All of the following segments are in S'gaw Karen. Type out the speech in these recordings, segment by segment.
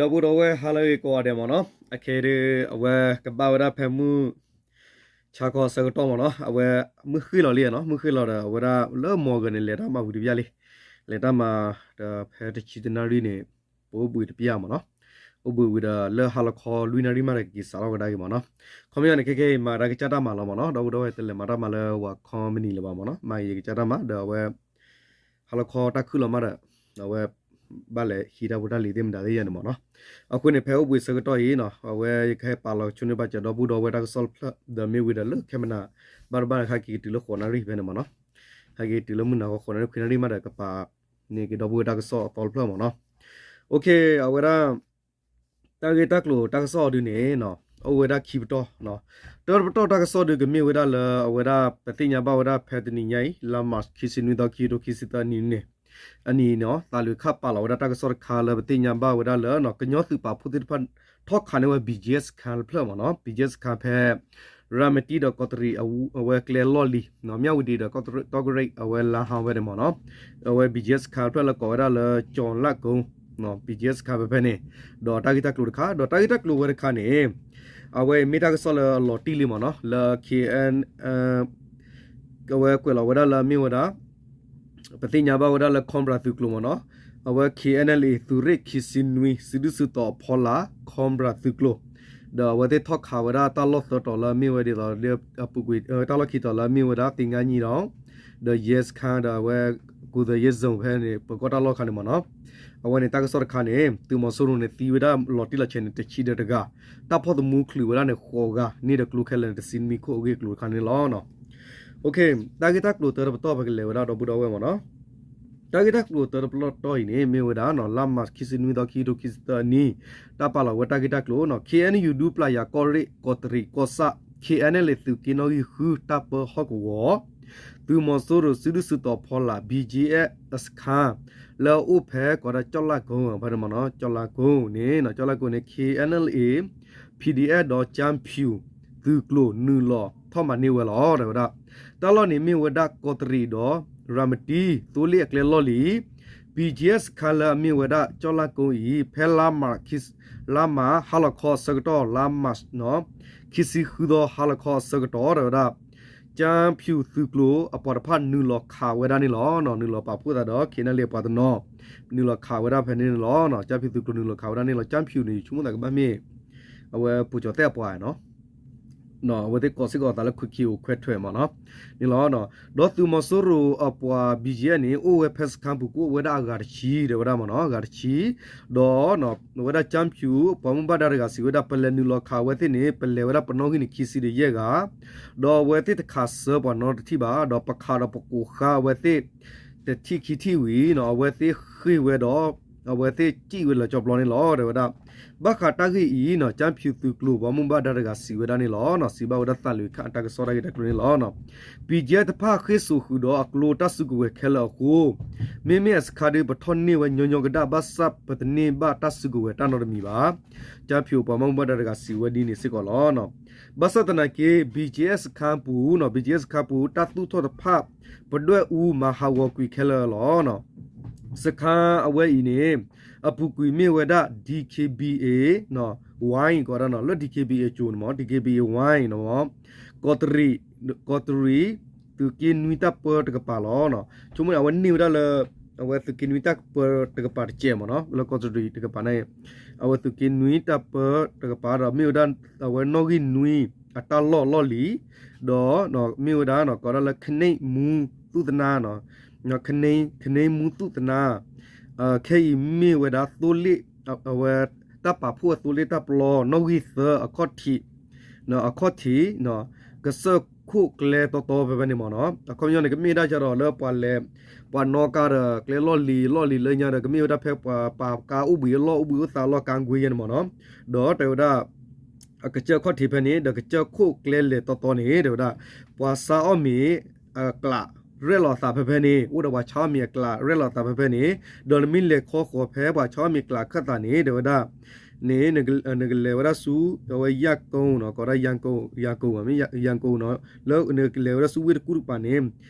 ဒီပုၢ်ဒီဝဲၢ် ဟါလၢအဂ့ၤကိးဂၤဒဲးမ့ၢ်နီၤ, အခဲဒုး အဝဲကဘၣ်ဝဲဒၣ်ဖဲမုၢ်ဆါခီအဆၢကတီၢ်မ့ၢ်နီၤ, အဝဲမုၢ်ဃ့ၢ်လီၤလံနီၤ, မုၢ်ဃ့ၢ်လီၤဒီး အဝဲဒၣ်လၢမီၢ်ဂီၤန့ၣ် လဲၤတၢ်မၤဝံၤတပျၢ်လံ, လဲၤတၢ်မၤဒီးဖဲတဆံတနၣ်ရံၣ်န့ၣ် ပအိၣ်ဘှံးတပျၢ်မ့ၢ်နီၤ, အိၣ်ဘှံးဝံၤဒီးလၢဟါလီၤခီလွံၢ်နၣ်ရံၣ်မးဒီးကက့ၤစးထီၣ်ကဒါက့ၤမ့ၢ်နီၤ, ခီပညီန့ၣ် ခဲကဲအံၤမၤတၢ်ကစၢ်တၢ်မၤလီၤမ့ၢ်နီၤ, ဒီပုၢ်ဒီဝဲၢ်တလဲၤမၤတၢ်မၤလၢဝၤခီမနံၤလၢၤဘၣ်မ့ၢ်နီၤ, မၤက့ၤယကစၢ်တၢ်မၤဒီးအဝဲ ဟါလီၤခီတၢ်ခုၣ်လီၤမးဒီး အဝဲ ဘၣ်လဲၤဟံးတၢ်ဖိတၢ်လံၤသ့ၣ်မတၤသ့ၣ်ယဲန့ၣ်မ့ၢ်နီၤ, အဃိန့ၣ် ဖဲအိၣ်ဘှံးဆၢကတီၢ်အံၤနီၤ, အဝဲယကဟဲပာ်လီၤဆိန့ၢ်ဘၣ်စၢၤဒီပုၢ်ဒီဝဲၢ်တၢ်ကစီၣ်တဖျၢၣ် ဒီးမ့ၢ်ဝံၤဒီးလၢခဲမနၤ ဘၣ်တဘၣ်ဒီးဟဲက့ၤကတုၤလၢဃိးနၣ်ရံၣ်ဖဲန့ၣ်မ့ၢ်နီၤ, ဟဲက့ၤတုၤလၢမုၢ်နၤခီဃိးနၣ်ရံၣ်ခွံနၣ်ရံၣ်မးဒီးကပာ်န့ၢ်က့ၤဒီပုၢ်ဝဲၢ်တၢ်ကစီၣ်အသီတဖျၢၣ်မ့ၢ်နီၤ, အဝဲဒၣ် တၢ်ဂ့ၢ်တၢ်ကျိၤတၢ်ကစီၣ်အီၤဒုန့ၣ် အိၣ်ဝဲဒၣ်ခံပတီၢ်, တၢတပတီၢ်တၢ်ကစီၣ်ဒုကမ့ၢ်ဝဲဒၣ်လၢအဝဲဒၣ်ပသ့ၣ်ညါဘၣ်ဝဲဒၣ်ဖဲတနံၤညါအံၤ လါမး ခံဆံနွံသီ ခံကထိခံဆံသၢနံၣ်န့ၣ် အနံၤန့ၣ် သးလွံၢ်ခါပာ်လီၤဝဲဒၣ်တၢ်ကစီၣ်တခါလၢပသ့ၣ်ညါဘၣ်ဝဲဒၣ်လၢ ကညီသုးပာ်ဖှိၣ်သ့ၣ်တဖၣ် ထီၣ်ခးန့ၢ်ဝဲ ဘံၣ်ကၠ့စခါတဖျၢၣ်မ့ၢ်နီၤ, ဘံၣ်ကၠ့စခါဖဲ ရၤမတံဒီးကီးတရံးအဝဲကျဲလီၢ်လံၤ, မၠၣ်ဝတံၤဒီးကီးတရံး တီကရံးအဝဲလါဟါဝဲန့ၣ်မ့ၢ်နီၤ, အဝဲ ဘံၣ်ကၠ့စခါတဖျၢၣ်လၢကိးဝဲဒၣ်လၢ ကၠီၤလၢ်ကိ ဘံၣ်ကၠ့စခါဖဲဖဲန့ၣ်, ဒီးတၢ်ဂ့ၢ်တၢ်ကျိၤတခါ ဒီးတၢ်ဂ့ၢ်တၢ်ကျိၤဝဲတခါန့ၣ် အဝဲမ့ၢ်တၢ်ကစီၣ်လၢအလီၤတံၢ်လံမ့ၢ်နီၤ, လၢ KN အဝဲကွဲးလီၤဝဲဒၣ်လၢအမ့ၢ်ဝဲဒၣ် ပသ့ၣ်ညါဘၣ်ဝဲဒၣ်လၢ Cobra သုးကျိၤမ့ၢ်နီၤ, အဝဲ KNLA သုးရ့ၣ်ခံဆံနွံ စုဒုၣ်စုတီၤအဖီလာ် Cobra သုးကျိၤ, ဒီးအဝဲသ့ၣ်ထီၣ်ခးဝဲဒၣ်တၢ်လီၢ်သၢတီၤလၢအမ့ၢ်ဝဲဒ်သိး အပူၤကွံာ် တၢ်လီၢ်ခံတီၤလၢအမ့ၢ်ဝဲဒၣ်သ့ၣ်ငါနံဒီး ဒီးယဲစခါဒီးအဝဲ ကူသယ့ၣ်စိၤဖဲန့ၣ် ပၢၤကီၢ်တၢ်လီၢ်ခါန့ၣ်မ့ၢ်နီၤ, အဝဲန့ၣ်တၢ်ကစီၣ်တခါန့ၣ် သုးမီၤစိရိၤန့ၣ်သံဝဲဒၣ်လီၤတံၢ်လီၤဆဲးန့ၣ် တဆံဒီးတဂၤ, တၢ်ဖီၣ်သမူချုးဝဲဒၣ်န့ၣ် ဃိးဂၤ န့ၢ်ဒီးကျိခဲလၢာ်န့ၣ် တဆံနွံခိၣ်အဂ့ၢ်အကျိၤတခါန့ၣ်လီၤ. တၢ်ဂ့ၢ်တၢ်ကျိၤတၢတပတီၢ်ပကလဲၤဝဲဒၣ်ဒီပုၢ်ဒီဝဲၢ်မ့ၢ်နီၤ. တၢ်ဂ့ၢ်တၢ်ကျိၤတၢတပတီၢ်အံၤန့ၣ် မ့ၢ်ဝဲဒၣ် လါမး ခံဆံနွံသီ ခံကထိခံဆံသၢနံၣ်, တၢ်ပာ်လီၤဝဲတၢ်ဂ့ၢ်တၢ်ကျိၤ KNU ဒူပျၢ်ယၤကီၢ်ရ့ၣ် ကီးတရံးကီၢ်ဆၣ် KNLA သုးက့နီၣ်ဂံၢ်ဃုတၢ်ပၢဟီၣ်ကဝီၤ, သုးမီၤစိရိၤစုဒုၣ်စုတီၤဖီလာ် ဘံၣ်ကၠ့အ့ၣ် အစခါ လၢအအိၣ်ဖဲကိးဒၣ်ကၠီၣ်လၢ်ကိ ဖဲန့ၣ်မ့ၢ်နီၤ, ကၠီၣ်လၢ်ကိန့ၣ် ကၠီၣ်လၢ်ကိန့ၣ် KNLA PDF ဒီး ကၠၢ်ဖၠူၣ် သုးကျိၤနုာ်လီၤထီၣ်မၤန့ၢ်ဝဲလီၤ တဲဝဲဒၣ်. တၢ်လီၢ်န့ၣ်မ့ၢ်ဝဲဒၣ်ကီးတရံးဒီး ရၤမတံ သိလ့ၣ်အကျဲလီၢ်လံၤ, ဘံၣ်ကၠ့အ့ၣ် စခါလၢအမ့ၢ်ဝဲဒၣ်ကၠီၣ်လၢ်ကိအံၤ ဖဲလါမး လါမးဟါလီၤခီအဆၢကတီၢ် လါမး ခံဆံဃုသီဟါလီၤခီအဆၢကတီၢ် တဲဝဲဒၣ် ကၠၢ်ဖၠူၣ်သုးကျိၤအပှၤတဖၣ်နုာ်လီၤခးဝဲဒၣ်န့ၣ်လီၤ. နုာ်လီၤပာ်ဖှိၣ်သးဒီး KNLA အပှၤတနီၤ နုာ်လီၤခးဝဲဒၣ်ဖဲန့ၣ်န့ၣ်လီၤ. ကၠၢ်ဖၠူၣ်သုးကျိၤနုာ်လီၤခးဝဲဒၣ်န့ၣ်လီၤ. ကၠၢ်ဖၠူၣ်န့ၣ် ယဆိကမိၣ်သးကဘၣ်မ့ၢ် အဝဲပိာ်ကၠီၤသဲၣ်အပှၤနီၤ, အဝဲသ့ၣ်ကိးစ့ၢ်ကီးသးလၢ ခွံခ့အိၣ်ခွဲးထွဲးမ့ၢ်နီၤ, န့ၣ်လီၤ. ဒီးသုးမီၤစိရိၤအပှၤ ဘံၣ်ကၠ့အ့ၣ် န့ၣ် အိၣ်ဝဲဖဲစခါပူၤကွံာ်အိၣ်ဝဲဒၣ်အဂၤတဆံ တဲဝဲဒၣ်မ့ၢ်နီၤ, အဂၤတဆံ, ဒီး အဝဲဒၣ်ကၠၢ်ဖၠူၣ် ပှၤမူဘၣ်ဒါတဂၤစံးဝဲဒၣ် ပလဲၤနုာ်လီၤခးအဝဲသ့ၣ်န့ၣ် ပလဲၤဝဲဒၣ်ပနီၣ်ဂံၢ်န့ၣ် ခံဆံဒီးယဲၢ်ဂၤ, ဒီးအဝဲသ့ၣ်တခးစၢၤပှၤနီတထံၣ်ဘၣ်, ဒီးပခးဒီးပကိးဃါအဝဲသ့ၣ် တထံၣ်ခံထံၣ်ဝံၤနီၤ, အဝဲသ့ၣ်ဃ့ၢ်ဝဲဒီး အဝဲသ့ၣ်စံၣ်ဝဲလၢကၠီပျီန့ၣ်လီၤ တဲဝဲဒၣ်. ဘၣ်ဃးတၢ်ဂ့ၢ်အံၤနီၤ, ကၠၢ်ဖၠူၣ်သုးကျိၤပှၤမူဘၣ်ဒါတဂၤစံးဝဲဒၣ်န့ၣ်လီၤ. စံးဘၣ်ဝဲဒၣ်သးလွံၢ်ခါအတၢ်ကစီၣ်တၢ်ဂ့ၢ်တၢ်ကျိၤန့ၣ်လီၤ. ဘံၣ်ကၠ့အ့ၣ်တဖၣ်ဃ့ၢ်စိာ်ဃုာ်ဒီးအကျိတၢ်စုကဝဲၤခဲလၢာ်အဃိ, မ့မ့ၢ်အစခါဒုး ပထီၣ်န့ၢ်ဝဲညီညီကဒၣ် ဘၣ်ဆၣ်ပတန့ၢ်ဘၣ်တၢ်စုကဝဲၤတၢ်နီတမံၤဘၣ်. ကၠၢ်ဖၠူၣ်ပှၤမူဘၣ်ဒါတဂၤစံးဝဲဒ်န့ၣ်စ့ၢ်ကီးလီၤ. ဘၣ်ဆၣ်သနာ်က့ ဘံၣ်ကၠ့အ့ၣ် စခါပူၤနီၤ, ဘံၣ်ကၠ့အ့ၣ် စခါပူၤ တၢ်သူၣ်ထီၣ်တဖၣ် ပဒွဲၣ်အူမၤဟးဂီၤကွံာ်ခဲလၢာ်လီၤ. စခါအဝဲအံၤန့ၣ် အပူၤကွံာ်မ့ၢ်ဝဲဒၣ် DKBA ဝါ ကိးဒၣ်နီၤ, လၢ DKBA ကၠိန့ၣ်မ့ၢ် DKBA ဝါ မ့ၢ် ကီးတရံး ကီးတရံး သုးက့နွံတၢ်ပၢတကပၤလီၤ. ဆိကမိၣ်န့ၣ် အဝဲန့ၢ်ဝဲဒၣ်လၢ အဝဲသုးက့နွံတၢ်ပၢတကပၤတစဲးမ့ၢ်နီၤ, လၢကီးတရံးတကပၤန့ၣ် အဝဲသုးက့နွံတၢ်ပၢတကပၤဒီး မ့ၢ်ဝဲဒၣ် အဝဲနီၣ်ဂံၢ်နွံအတၢ်လီၢ်လီၢ်လံၤ, ဒီး မ့ၢ်ဝဲဒၣ် ကိးဒၣ်လၢ ခန့ၣ်မူသူၣ်သနါ ခန့ၣ်မူသူၣ်သနါ ခဲအံၤမ့ၢ်ဝဲဒၣ်သိလ့ၣ် အဝဲ တၢ်ပာ်ဖှိၣ်အသိလ့ၣ်တၢ်ပျီ နီၣ်ဂံၢ်သၢအခီၣ်ထံး အခီၣ်ထံး ကစၢၢ်ခိၣ်ကျဲတီတီဖဲဖဲန့ၣ်မ့ၢ်နီၤ. အခီပညီန့ၣ် ကမ့ၢ်ဒၣ်ကဒီးလၢပှၤလဲၤ ပှၤနီၣ်ကါဒီးကျဲလီၢ်လံၤလီၢ်လံၤလၢညါဒီး ကမ့ၢ်ဝဲဒၣ်ဖဲပှၤပာ်ကါအိၣ်ဘှံးအလီၢ်အိၣ်ဘှံးအိၣ်သးလီၢ်ကါကွ့ယဲန့ၣ်မ့ၢ်နီၤ. ဒီးတဲဝဲဒၣ် အကစၢၢ်ခီၣ်ထံးဖဲန့ၣ် ဒီးကစၢၢ်ခိၣ်ကျဲလဲၤတီတီန့ၣ် တဲဝဲဒၣ် ပှၤဆါအီၣ်မ့ၤအကျး ရဲၣ်လီၤအသးဖဲဖဲန့ၣ် အိၣ်ဒီးပှၤဆါအီၣ်မ့ၤအကျး ရဲၣ်လီၤအသးဖဲဖဲန့ၣ် ဒီးနမ့ၢ်လဲၤခီဃီၤဖဲပှၤဆါအီၣ်မ့ၤကျးခၢၣ်သးန့ၣ် တဲဝဲဒၣ် န့ၣ် နကလဲၤဝဲဒၣ်ဆူ အဝဲယၣ်ကိနီၤ ကိးဒၣ် ယၣ်ကိ မ့ၢ်ယၣ်ကိနီၤ လၢနကလဲၤဝဲဒၣ်ဆူဝ့ၢ်တကူၣ်တကပၤန့ၣ်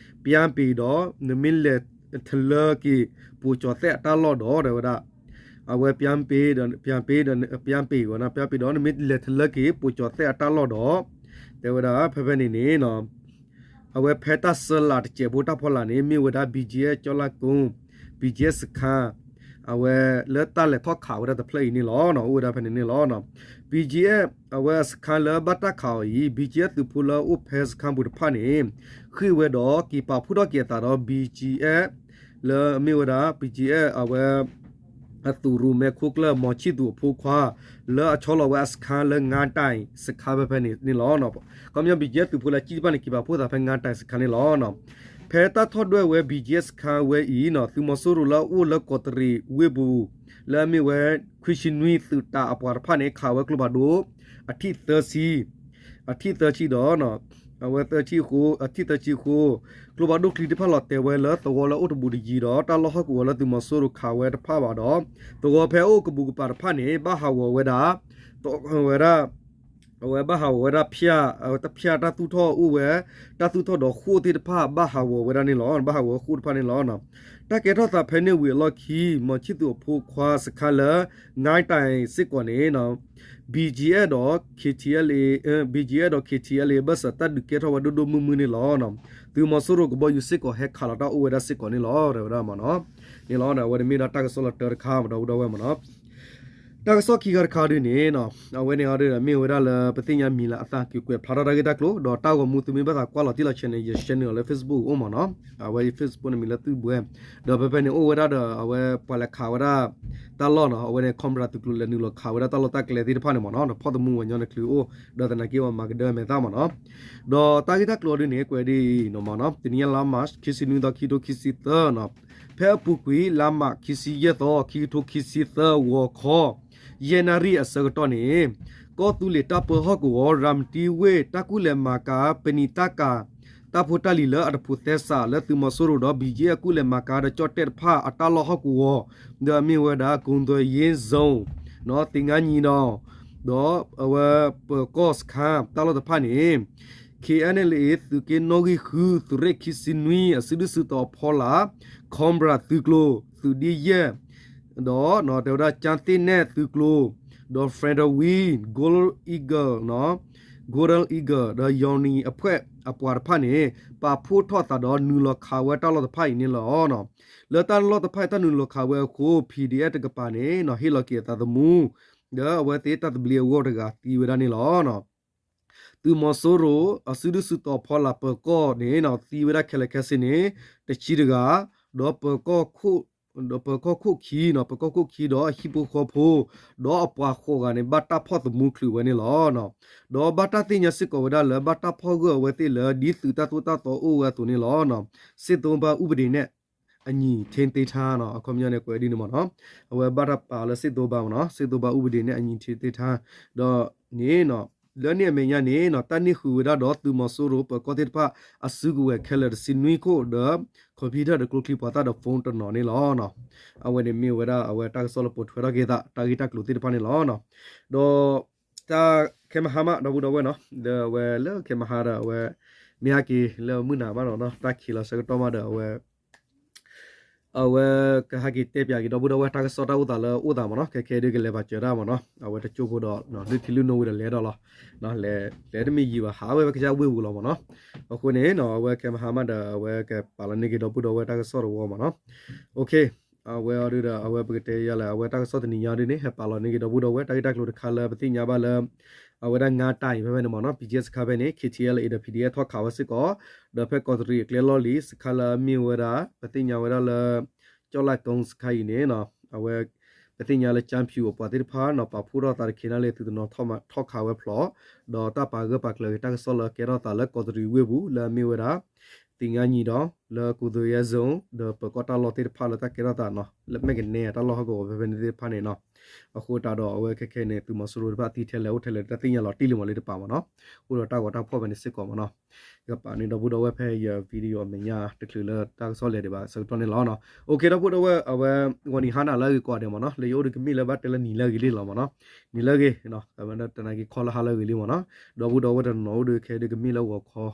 ပျၢ်ပ့ၤဒီး နမ့ၢ်လဲၤထလၢက့ၤ ပိာ်ကၠီၤသဲၣ်အတၢ်လီၢ်ဒီး တဲဝဲဒၣ် အဝဲ ပျၢ်ပ့ၤဒီး ပျၢ်ပ့ၤဒီး ပျၢ်ပ့ၤဒီး နမ့ၢ်လဲၤထလၢက့ၤ ပိာ်ကၠီၤသဲၣ်အတၢ်လီၢ်ဒီး တဲဝဲဒၣ် ဖဲဖဲန့ၣ်န့ၣ် အဝဲဖဲတၢ်ဆၢလးတစဲးဖိတၢ်ဖီလာ်န့ၣ် မ့ၢ်ဝဲဒၣ် ဘံၣ်ကၠံၣ်အဲၣ် ကၠီလၢကိ ဘံၣ်ကၠံၣ်အဲၣ် စခါ အဝဲလၢတၢ်လဲၤခီၣ်ခးဝဲဒၣ်တဖျၢၣ်အံၤန့ၣ်လီၤ. အိၣ်ဝဲဒၣ်ဖဲန့ၣ်န့ၣ်လီၤ. ဘံၣ်ကၠံၣ်အဲၣ် အဝဲအစခါလၢဘၣ်တၢ်ခးအီၤအံၤ ဘံၣ်ကၠံၣ်အဲၣ် သုးဖိလၢအိၣ်ဖဲစခါပူၤတဖၣ်န့ၣ် ဃ့ၢ်ဝဲဒီးက့ၤပာ်ဖှိၣ်ထီၣ်က့ၤအသးဒီး ဘံၣ်ကၠံၣ်အဲၣ် လၢအမ့ၢ်ဝဲဒၣ် ဘံၣ်ကၠံၣ်အဲၣ် အဝဲ အသုးရိၣ်မဲခိၣ်ကျၢၢ် မီၤဆံၣ်သူးအဖိခွါ လၢအဆီလီၤဝဲအစခါလၢ ငါးတိုင် စခါဖဲဖဲန့ၣ်န့ၣ်လီၤ. ခီပညီ ဘံၣ်ကၠံၣ်အဲၣ် သုးဖိလၢအစံၣ်တဖၣ်န့ၣ် က့ၤပာ်ဖှိၣ်သးဖဲ ငါးတိုင် စခါန့ၣ်လီၤ. ဖဲတၢ်ထီၣ်ဒွဲၣ်ဝဲ ဘံၣ်ကၠံၣ်အဲၣ် စခါဝဲအံၤ သုးမီၤစိရိၤလၢအအိၣ်လၢကီးတရံးဝ့ၢ်ပူၤ လၢအမ့ၢ်ဝဲ ခွံဆံနွံ သုးတးအပှၤတဖၣ်န့ၣ် ခးဝဲကျိဖးဒိၣ် အထံၣ်သၢဆံ အထံၣ်သၢဆံဒီး အဝဲသၢဆံအဃိ အထံၣ်သၢဆံအဃိ ကျိဖးဒိၣ်ချံတဖၣ်လီၤတဲာ်ဝဲလၢသဝီလၢအိၣ်တဘူးတယံၤဒီး တၢ်လီၢ်ဟီၣ်ကဝီၤလၢသုးမီၤစိရိၤခးဝဲတဖၣ်ဘၣ်ဒီး သဝီဖဲအအိၣ်ကဘူးကပၤတဖၣ်န့ၣ် ဘၣ်ဟးဂီၤဝဲဒၣ် ဝဲဒၣ် အဝဲဘၣ်ဟးဂီၤဝဲဒၣ်ဖၠၣ် တၢ်ဖၠၣ်တၢ်သူၣ်ထီၣ်အိၣ်ဝဲ တၢ်သူၣ်ထီၣ်ဒီးဃိၣ်သ့ၣ်တဖၣ် ဘၣ်ဟးဂီၤဝဲဒၣ်န့ၣ်လီၤ. ဘၣ်ဟးဂီၤဃိၣ်တဖၣ်န့ၣ်လီၤ. တၢ်ကဲထီၣ်သးဖဲန့ၣ်ဝံၤအလီၢ်ခံ မီၤဆံၣ်သူးအဖိခွါစခါလၢ ငါးတိုင် စ့ၢ်ကီးန့ၣ် ဘံၣ်ကၠံၣ်အဲၣ် ဒီး KTLA ဘံၣ်ကၠံၣ်အဲၣ် ဒီး KTLA ဘၢၣ်စၢၤ တၢ်ဒုးကဲထီၣ်ဝဲဒိၣ်ဒိၣ်မုၢ်မုၢ်န့ၣ်လီၤ. သုးမီၤစိရိၤကဘီယူၤစ့ၢ်ကီးဟဲခးလီၤတၢ်အိၣ်ဝဲဒၣ်စ့ၢ်ကီးန့ၣ်လီၤ တဲဝဲဒၣ်မ့ၢ်နီၤ. န့ၣ်လီၤ အဝဲန့ၣ်မ့ၢ်ဒၣ်တၢ်ကစီၣ်လီၤတၢတခါ ဒီပုၢ်ဒီဝဲၢ်မ့ၢ်နီၤ. တၢ်ကစီၣ်ခံခါတခါဒုန့ၣ် အဝဲန့ၣ်အီၤဒုဒီး မ့ၢ်ဝဲဒၣ်လၢပသ့ၣ်ညါမံၤလၢအသးက့ၤကွဲးဖျါထီၣ်တၢ်ဂ့ၢ်တၢ်ကျိၤ ဒီးတၢ်ဂီၤမူသုမ့ၢ်ဘၣ်သးကွၢ်လီၤတံၢ်လီၤဆဲးန့ၣ် ယ share န့ၢ်အီၤလၢ Facebook အိၣ်မ့ၢ်နီၤ. အဝဲ Facebook န့ၣ်မံၤလၢသုးဘှဲ ဒီးဖဲဖဲန့ၣ်အိၣ်ဝဲဒၣ်ဒီး အဝဲပှၤလဲၤခးဝဲဒၣ် တၢ်လီၢ်နီၤ အဝဲန့ၣ် Cobra သုးကျိၤလဲၤနုာ်လီၤခးဝဲဒၣ်တၢ်လီၢ်တၢ်ကျဲသ့ၣ်တဖၣ်န့ၣ်မ့ၢ်နီၤ ဒီးဖီၣ်သမူဝဲညီနုၢ်ချုးအိၣ် ဒီးသနာ်က့ပှၤမၤကဒၢမဲာ်သၣ်မ့ၢ်နီၤ. ဒီးတၢ်ဂ့ၢ်တၢ်ကျိၤအီၤဒုန့ၣ် ကွဲးဒ်အံၤနီၤမ့ၢ်နီၤ တနံၤညါလါမး ခံဆံနွံသီ ခံကထိခံဆံသၢနီၤ ဖဲအပူၤကွံာ် လါမးခံဆံယဲၢ်သီ ခံကထိခံဆံသၢ ဂီၤခီ ယဲၢ်နၣ်ရံၣ်အဆၢကတီၢ်န့ၣ် ကီၢ်သူလ့ၤတၢ်ပၢဟီၣ်ကဝီၤ ရၤမတံဝ့ၢ် တၢ်ကူၣ်လဲၤမၤကၤ ပနံာ်တၢ်ကၤ တၢ်ဖိတၢ်လံၤလၢအတဖိးသဲစး လၢသုးမီၤစိရိၤဒီး ဘံၣ်ကၠံၣ်အဲၣ် ကူၣ်လဲၤမၤကၤဒီးကၠီၣ်တဲၣ်တဖၣ်အတၢ်လီၢ်ဟီၣ်ကဝီၤ ဒီးအမ့ၢ်ဝဲဒၣ် ကုံသွဲရေးဇုန် သ့ၣ်ငါနံၤဒီး ဒီးအဝဲပၢၤကီၢ်စခါ တၢ်လီၢ်တဖၣ်န့ၣ် KNLA သုးက့နီၣ်ဂံၢ်ဃု သုးရ့ၣ်ခံဆံနွံ အစုဒုၣ်စုတီၤအဖီလာ် Cobra သုးကျိၤ သုးဒ့ယဲၢ် ဒီးတဲဝဲဒၣ် ကၠၣ်သ့ၣ်နဲၣ်သုးကျိၤ ဒီး Federal Wing Golden Eagle Golden Eagle ဒီး Yawning အဖွဲ့ အပှၤတဖၣ်န့ၣ် ပာ်ဖှိၣ်ထီၣ်သးဒီးနုာ်လီၤခးဝဲတၢ်လီၢ်တဖၣ်အံၤန့ၣ်လီၤ. လၢတၢ်လီၢ်တဖၣ်အံၤတၢ်နုာ်လီၤခးဝဲအဃိ PDF တကပၤန့ၣ် ဟ့ၣ်လီၤက့ၤအသးသမူ ဒီးအဝဲသ့ၣ်တၢ်သဘျ့အဂီၢ်တဂၤသံဝဲဒၣ်န့ၣ်လီၤ. သုးမီၤစိရိၤ အစုဒုၣ်စုတီၤဖီလာ်ပၢၤကီၢ်န့ၣ် သံဝဲဒၣ်ခဲလၢာ်ခဲဆ့န့ၣ် တဆံတဂၤ ဒီးပၢၤကီၢ်ခိၣ် ဒီးပၢၤကီၢ်ခိၣ်ခံနီၤ ပၢၤကီၢ်ခိၣ်ခံဒီးအဟံၣ်ဖိဃီဖိ ဒီးအပှၤဃိးဂၤန့ၣ် ဘၣ်တၢ်ဖီၣ်သမူချုးဝဲန့ၣ်လီၤ. ဒီးဘၣ်တၢ်သ့ၣ်ညါစ့ၢ်ကီးဝဲဒၣ်လၢ ဘၣ်တၢ်ဖီၣ်ဂၢၢ်အဝဲသ့ၣ်လၢ ဒ်သုးတၢ်သိၣ်တၢ်သီအိၣ်ဝဲအသိးန့ၣ်လီၤ. စစ်သုံးပါးဥပဒေနဲ့ အညီ ထိန်းသိမ်းထား နီၤ အခီပညီန့ၣ် ကွဲးဒ်န့ၣ်မ့ၢ်နီၤ အဝဲဘၣ်တၢ်ပာ်လၢ စစ်သုံးပါး မ့ၢ်နီၤ စစ်သုံးပါးဥပဒေနဲ့ အညီ ထိန်းသိမ်းထား ဒီးန့ၣ်နီၤ လၢန့ၣ်အမဲာ်ညါန့ၣ်နီၤ တၢ်န့ၢ်ဃုာ်ဝဲဒၣ်ဒီးသုးမီၤစိရိၤပၢၤကီၢ်သ့ၣ်တဖၣ် အစုကဝဲၤခဲလၢာ်တဆံနွံခိၣ်ဒီး computer ဒီးကျိချံပှၤသၣ်ဒီး phone တနီၤန့ၣ်လီၤ. အဝဲန့ၣ်မ့ၢ်ဝဲဒၣ်အဝဲတၢ်ကစီၣ်လၢပိာ်ထွဲထီၣ်က့ၤသး တၢ်ဂ့ၢ်တၢ်ကျိၤသ့ၣ်တဖၣ်န့ၣ်လီၤ. ဒီး တၢ်ခဲမဟါမး ဒီပုၢ်ဒီဝဲၢ်နီၤ ဒီးအဝဲလၢခဲမဟါဒီးအဝဲ မ့ၢ်ဟဲက့ၤလၢမုၢ်နၤမးနီၤ တၢ်ခံးလီၤဆၢကတီၢ်မးဒီးအဝဲ အဝဲကဟဲက့ၤတဲပၠးက့ၤဒီပုၢ်ဒီဝဲၢ်တၢ်ကစီၣ်တၢ်အိၣ်သးလၢအိၣ်သးမ့ၢ်နီၤ ခဲခဲဒုးကလဲၤဘၣ်စၢၤတၢ်မ့ၢ်နီၤ အဝဲတကၠိဖိဒီး လုၢ်ထံလုၢ်နိဝံၤဒီးလဲၤဒီးလီၤ လဲၤ လဲၤတမ့ၢ်ယံၤဘၣ် ဟးဝဲဝဲကစၢ်ဝ့ၢ်ပူၤလီၤမ့ၢ်နီၤ. အဃိန့ၣ်နီၤ အဝဲခဲမဟါမးဒီး အဝဲကပာ်လီၤန့ၢ်က့ၤဒီပုၢ်ဒီဝဲၢ်တၢ်ကစီၣ်တဝီမ့ၢ်နီၤ. အဝဲအီၤဒုဒီး အဝဲပကတဲယၤလဲၣ် အဝဲတၢ်ကစီၣ်တနံၤညါဒုန့ၣ် ဟဲပာ်လီၤန့ၢ်က့ၤဒီပုၢ်ဒီဝဲၢ်တၢ်ဂ့ၢ်တၢ်ကျိၤတခါလၢပသ့ၣ်ညါဘၣ်လၢ အဝဲဒၣ်ငါးတိုင်ဖဲဖဲန့ၣ်မ့ၢ်နီၤ ဘံၣ်ကၠံၣ်အဲၣ် စခါဖဲန့ၣ် KTLA ဒီး PDF ထီၣ်ခးဝဲစ့ၢ်ကီး ဒီးဖဲကီးတရံးအကျဲလီၢ်လံၤ စခါလၢအမ့ၢ်ဝဲဒၣ် ပသ့ၣ်ညါဝဲဒၣ်လၢ ကၠီၣ်လဲၣ်ကိစခါအံၤန့ၣ် အဝဲ ပသ့ၣ်ညါလၢ ကၠၣ်ဖၠူၣ်အပှၤသ့ၣ်တဖၣ်နီၤ ပာ်ဖှိၣ်ထီၣ်သးတခ့နၣ်လၢသုးတနီၤထီၣ်ခးဝဲဖျိး ဒီးတၢ်ပာ်ဂၢၢ်ပာ်ကျၢၤက့ၤတၢ်ကစီၣ်လၢကဲထီၣ်သးလၢကီးတရံးဝ့ၢ်ပူၤ လၢအမ့ၢ်ဝဲဒၣ် သ့ၣ်ငါနံၤဒီး လၢကူသိယဲ zone ဒီးပၢၤကီၢ်တၢ်လီၢ်သ့ၣ်တဖၣ်လၢတၢ်ကဲထီၣ်သးနီၤ လၢမဲၢ်ကနဲတၢ်လီၢ်ဟီၣ်ကဝီၤဖဲဖဲန့ၣ်သ့ၣ်တဖၣ်န့ၣ်နီၤ. အဃိသတးဒီးအဝဲခဲခဲအံၤန့ၣ် သုးမီၤစိရိၤတဖၣ်သံထဲလဲၣ်အိၣ်ထဲလဲၣ် တၢ်သ့ၣ်ညါလီၤတံၢ်လံမးလၢတပၤမးနီၤ, အိၣ်ဒီးတၢ်ဂီၤတၢ်ဖီၣ်ဖဲန့ၣ်စ့ၢ်ကီးမးနီၤ. ယကပာ်န့ၣ်ဒီပုၢ်ဒီဝဲၢ်ဖဲယ video အမဲာ်ညါတချုးလၢတၢ်ကစီၣ်လဲၤဒံးဘၣ်ဆၢကတီၢ်န့ၣ်လီၤ. အိၣ်ခ့ ဒီပုၢ်ဒီဝဲၢ် အဝဲ ဂီၤနံၤဟါနၤလၢအဂ့ၤကိးဂၤဒဲးမးနီၤ, လၢယအိၣ်ဒီးကမ့ၢ်လၢဘၣ်တဲလၢနံၤလၢအဂ့ၤလံလီၤမးနီၤ, နံၤလၢအဂ့ၤ, တနာ်က့ၤခီလၢဟါလၢအဂ့ၤလံမးနီၤ. ဒီပုၢ်ဒီဝဲၢ်တနီၤနီၤအိၣ်ဒီးခဲဒီးကမ့ၢ်လၢဂီၤခီ ဒီးကမံမုာ်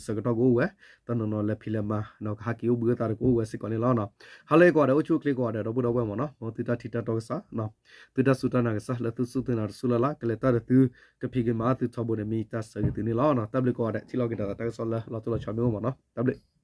ဆၢကတီၢ်ကအိၣ်ဝဲ, တနီၤနီၤလဲၤဖံးလဲၤမၤ ကဟးက့ၤအိၣ်ဘှံးအသးဒီးကအိၣ်ဝဲစ့ၢ်ကီးန့ၣ်လီၤ. ဟါလၢအဂ့ၤကိးဂၤဒဲး အိၣ်ဆူၣ်အိၣ်ချ့ကိးဂၤဒဲး ဒီပုၢ်ဒီဝဲၢ်မးနီၤ, မ်သုတၢ်ထံၣ်တၢ်တီကစၢ်, သုတၢ်စူၢ်တၢ်နာ်ကစၢ် လၢသုစူၢ်သုနာ်တစူၢ်လၢ်လၢ် ကလဲၤတၢ်ဒီးသု ကဖံးက့ၤမၤအီၣ်သုထီဘိန့ၣ် မ့ၢ်ယတၢ်ဆၢဂ့ၤသုန့ၣ်လီၤ. တၢ်ဘျုးကိးဂၤဒဲး ထံၣ်လိာ်က့ၤဒီးတၢ်ကစီၣ်လၢလီၤတိၢ်လီၤဆီမ့ၢ်အိၣ်မးနီၤ, တၢ်ဘျုး